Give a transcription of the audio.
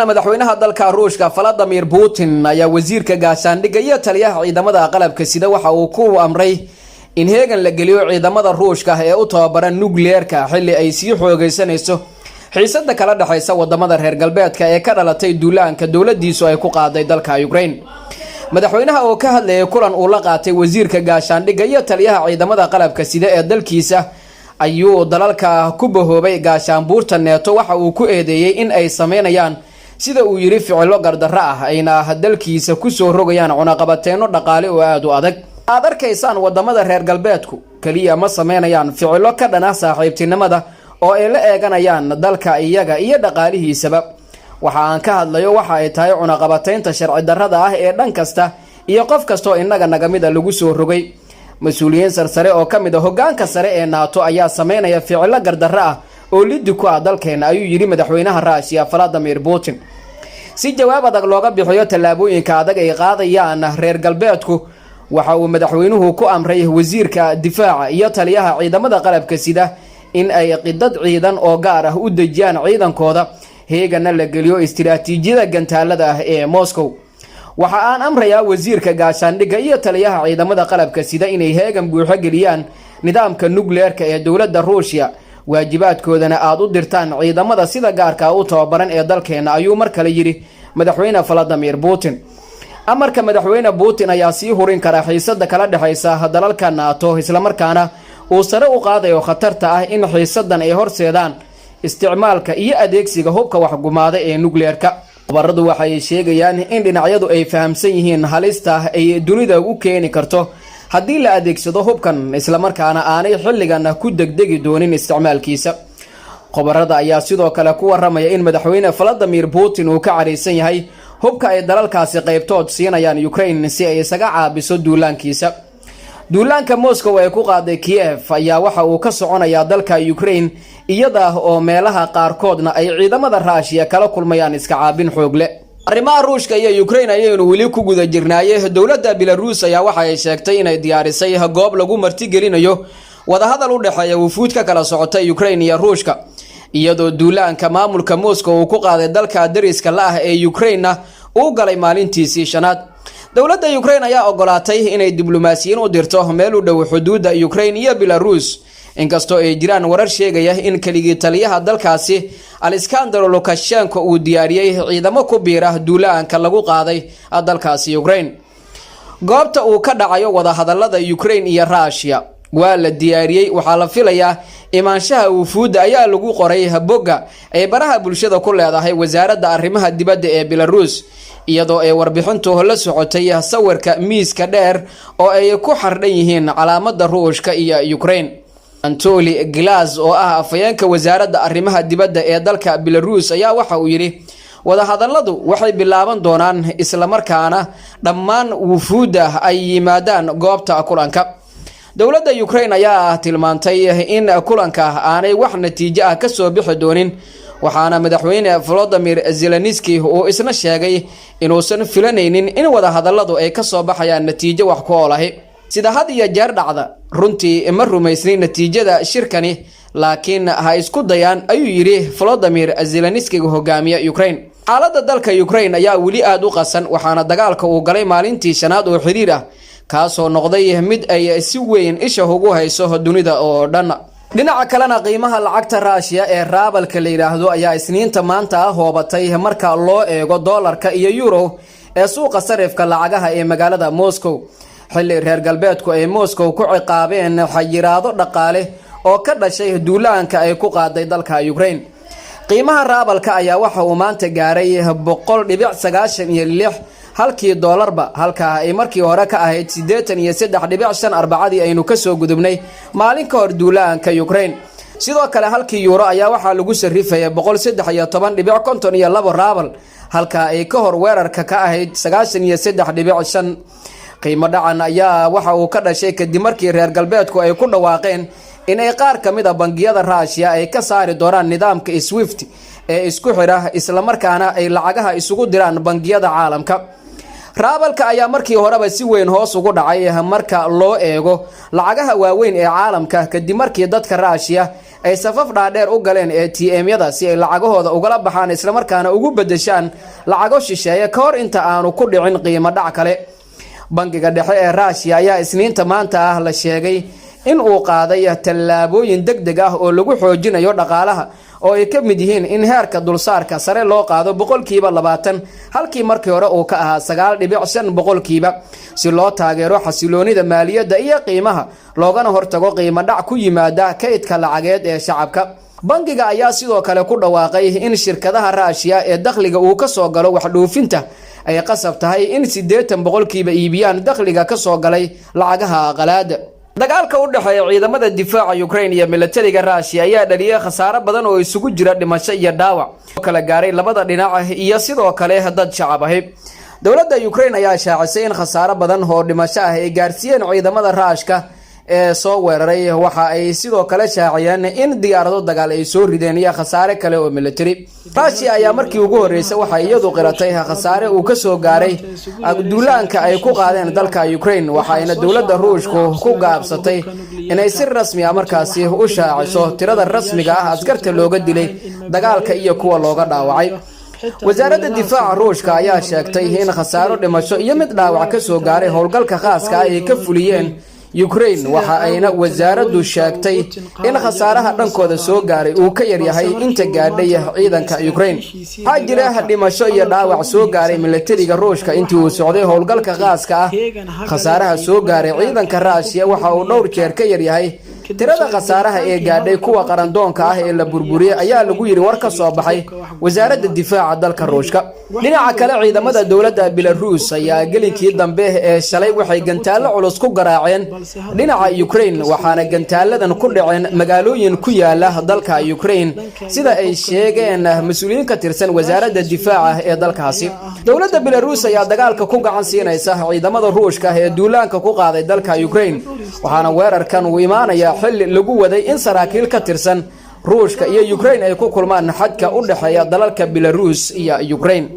Madaxweynaha dalka Ruushka Vladimir Putin ayaa wasiirka gaashaandhigga iyo taliyaha ciidamada qalabka sida waxa uu ku amray in heegan la geliyo ciidamada Ruushka ee u tababaran nukliyeerka, xilli ay sii xoogeysanayso xiisada kala dhexaysa wadamada reer galbeedka ee ka dhalatay duulaanka dowladiisu ay ku qaaday dalka Ukraine. Madaxweynaha oo ka hadlayay kulan uu la qaatay wasiirka gaashaandhigga iyo taliyaha ciidamada qalabka sida ee dalkiisa ayuu dalalka ku bahoobay gaashaanbuurta NATO waxa uu ku eedeeyey in ay sameynayaan, sida uu yidhi, ficilo gardarro ah, ayna dalkiisa kusoo rogayaan cunaqabateyno dhaqaale oo aada u adag. Aad arkaysaan, wadamada reer galbeedku keliya ma sameynayaan ficilo ka dhan ah saaxiibtinimada oo ay la eeganayaan dalka iyaga iyo dhaqaalihiisaba. Waxa aan ka hadlayo waxa ay tahay cunaqabateynta sharci darrada ah ee dhan kasta iyo qof kastaoo innaga nagamida lagu soo rogay. Mas-uuliyiin sarsare oo ka mid a hoggaanka sare ee NATO ayaa sameynaya ficilo gardarro ah oo liddi ku ah dalkeena, ayuu yidhi madaxweynaha Ruushiya Vladimir Putin. Si jawaab adag looga bixiyo tallaabooyinka adag ay qaadayaan reer galbeedku, waxa uu madaxweynuhu ku amray wasiirka difaaca iyo taliyaha ciidamada qalabka sida in ay qidad ciidan oo gaar ah u dejiyaan ciidankooda, heegana la geliyo istiraatiijiyada gantaalada ah ee Moscow. Waxa aan amrayaa wasiirka gaashaandhigga iyo taliyaha ciidamada qalabka sida inay heegan buuxo geliyaan nidaamka nukleerka ee dowladda Ruushya, waajibaadkoodana aada u dirtaan ciidamada sida gaarka u tababaran ee dalkeena, ayuu mar kale yidhi madaxweyne Vladimir Putin. Amarka madaxweyne Putin ayaa sii hurin kara xiisada kala dhexaysa dalalka NATO, islamarkaana uu sare u qaadayo khatarta ah in xiisadan ay horseedaan isticmaalka iyo adeegsiga hubka waxgumaada ee nukleerka. Khubaradu waxay sheegayaan in dhinacyadu ay fahamsan yihiin halista ay dunida u keeni karto haddii la adeegsado hubkan, islamarkaana aanay xilligan ku degdegi doonin isticmaalkiisa. Khubarada ayaa sidoo kale ku waramaya in madaxweyne Vladimir Putin uu ka caraysan yahay hubka ay dalalkaasi qaybtood siinayaan Ukraine si ay isaga caabiso duulaankiisa. Duulaanka Moscow ay ku qaaday Kiev ayaa waxa uu ka soconayaa dalka Ukraine, iyada oo meelaha qaarkoodna ay ciidamada Raashiya kala kulmayaan iska caabin xoog leh. Arrimaha Ruushka iyo Ukraine ayaynu weli ku guda jirnaaye, dowladda Belaruus ayaa waxa ay sheegtay inay diyaarisay goob lagu martigelinayo wadahadal u dhexeeya wufuud ka kala socota Ukraine iyo Ruushka, iyadoo duulaanka maamulka Moscow uu ku qaaday dalka dariska la ah ee Ukraine-na uu galay maalintiisii shanaad. Dowladda Ukraine ayaa ogolaatay inay diblomaasiyiin u dirto meel u dhow xuduudda Ukraine iyo Belarus, inkastoo ay jiraan warar sheegaya in keligii taliyaha dalkaasi Alexander Lukashenko uu diyaariyey ciidamo ku biira duulaanka lagu qaaday dalkaasi Ukraine. Goobta uu ka dhacayo wadahadalada Ukraine iyo Rushia waa la diyaariyey, waxaa la filayaa imaanshaha wufuudda, ayaa lagu qoray bogga ay baraha bulshada ku leedahay wasaaradda arrimaha dibadda ee Belarus, iyadoo ay warbixintu la socotay sawirka miiska dheer oo ay ku xardhan yihiin calaamada Ruushka iyo Ukraine. Antoli Glas, oo ah afhayeenka wasaaradda arrimaha dibadda ee dalka Belarus, ayaa waxa uu yidhi: "Wadahadaladu waxay bilaaban doonaan islamarkaana dhammaan wufuudda ay yimaadaan goobta kulanka." Dowladda Ukraine ayaa tilmaantay in kulanka aanay wax natiijo ah kasoo bixi doonin, waxaana madaxweyne Volodimir Zelenski uu isna sheegay inuusan filanaynin in wadahadaladu ay kasoo baxayaan natiijo wax ku ool ahi. "Sida had iyo jeer dhacda, runtii ma rumaysnin natiijada shirkani, laakiin ha isku dayaan," ayuu yidhi Volodimir Zelenskiga hogaamiye Ukraine. Xaaladda dalka Ukraine ayaa weli aada u qasan, waxaana dagaalka uu galay maalintii shanaad oo xiriir ah, kaasoo noqday mid ay si weyn isha ugu hayso dunida oo dhan. Dhinaca kalena, qiimaha lacagta Raashiya ee raabalka la yidhaahdo ayaa Isniinta maanta ah hoobatay marka loo eego doolarka iyo euro ee suuqa sarifka lacagaha ee magaalada Moscow, xilli reer galbeedku ay Moscow ku ciqaabeen xayiraado dhaqaale oo ka dhashay duulaanka ay ku qaaday dalka Ukraine. Qiimaha raabalka ayaa waxa uu maanta gaaray 100.96 halkii doolarba, halka ay markii hore ka ahayd 83.5 Arbacadii aynu kasoo gudubnay, maalin ka hor duulaanka Ukraine. Sidoo kale, halkii yuuro ayaa waxaa lagu sarifaya 113.52 raabal, halka ay ka hor weerarka ka ahayd 93.5. Qiimo dhacan ayaa waxa uu ka dhashay kadib markii reer galbeedku ay ku dhawaaqeen in ay qaar ka mid a bangiyada Ruushiya ay ka saari doonaan nidaamka SWIFT ee isku xidha, islamarkaana ay lacagaha isugu diraan bangiyada caalamka. Raabalka ayaa markii horeba si weyn hoos ugu dhacay marka loo eego lacagaha waaweyn ee caalamka, kadib markii dadka Ruushiya ay safaf dhaadheer u galeen ATM-yada si ay lacagahooda ugala baxaan, islamarkaana ugu bedeshaan lacago shisheeye ka hor inta aanu ku dhicin qiimo dhac kale. Bangiga dhexe ee Ruushiya ayaa Isniinta maanta ah la sheegay in uu qaaday tallaabooyin deg deg ah oo lagu xoojinayo dhaqaalaha, oo ay ka mid yihiin in heerka dulsaarka sare loo qaado 20%, halkii markii hore uu ka ahaa 9.5%, si loo taageero xasiloonida maaliyadda iyo qiimaha, loogana hortago qiimo dhac ku yimaada kaydka lacageed ee shacabka. Bangiga ayaa sidoo kale ku dhawaaqay in shirkadaha Raashiya ee dakhliga uu kasoo galo wax dhoofinta ay qasab tahay in 80% iibiyaan dakhliga kasoo galay lacagaha qalaada. Dagaalka u dhexeeya ciidamada difaaca Ukraine iyo milatariga Ruushiya ayaa dhaliyay khasaaro badan oo isugu jira dhimasho iyo dhaawac oo kala gaaray labada dhinac iyo sidoo kale dad shacab ahi. Dowladda Ukraine ayaa shaacisay in khasaaro badan oo dhimasho ah ay gaarsiiyeen ciidamada Ruushka ee soo weeraray. Waxa ay sidoo kale shaaciyeen in diyaarado dagaal ay soo rideen iyo khasaare kale oo military. Ruushiya ayaa markii ugu horreysay waxay iyadu qiratay khasaare uu kasoo gaaray duulaanka ay ku qaadeen dalka Ukraine, waxayna dowladda Ruushku ku gaabsatay inay si rasmi ah markaasi u shaaciso tirada rasmiga ah askarta looga dilay dagaalka iyo kuwa looga dhaawacay. Wasaaradda difaaca Ruushka ayaa sheegtay in khasaaro dhimasho iyo mid dhaawac kasoo gaaray howlgalka khaaska ah ay ka fuliyeen Ukraine. Waxa ayna wasaaraddu sheegtay in khasaaraha dhankooda soo gaaray uu ka yaryahay inta gaadhay ciidanka Ukraine. Waxaa jira dhimasho iyo dhaawac soo gaaray milatariga Ruushka intii uu socday howlgalka khaaska ah. Khasaaraha soo gaaray ciidanka Ruushiya waxa uu dhowr jeer ka yaryahay tirada khasaaraha ee gaadhay kuwa qarandoonka ah ee la burburiyey, ayaa lagu yidhi war ka soo baxay wasaaradda difaaca dalka Ruushka. Dhinaca kale, ciidamada dowladda Belaruus ayaa gelinkii dambe ee shalay waxay gantaallo culus ku garaaceen dhinaca Ukraine, waxaana gantaaladan ku dhaceen magaalooyin ku yaala dalka Ukraine, sida ay sheegeen mas-uuliyiin ka tirsan wasaaradda difaaca ee dalkaasi. Dowladda Belaruus ayaa dagaalka ku gacan siinaysa ciidamada Ruushka ee duulaanka ku qaaday dalka Ukraine, waxaana weerarkan uu imaanaya xilli lagu waday in saraakiil ka tirsan Ruushka iyo Ukraine ay ku kulmaan xadka u dhexeeya dalalka Belaruus iyo Ukraine.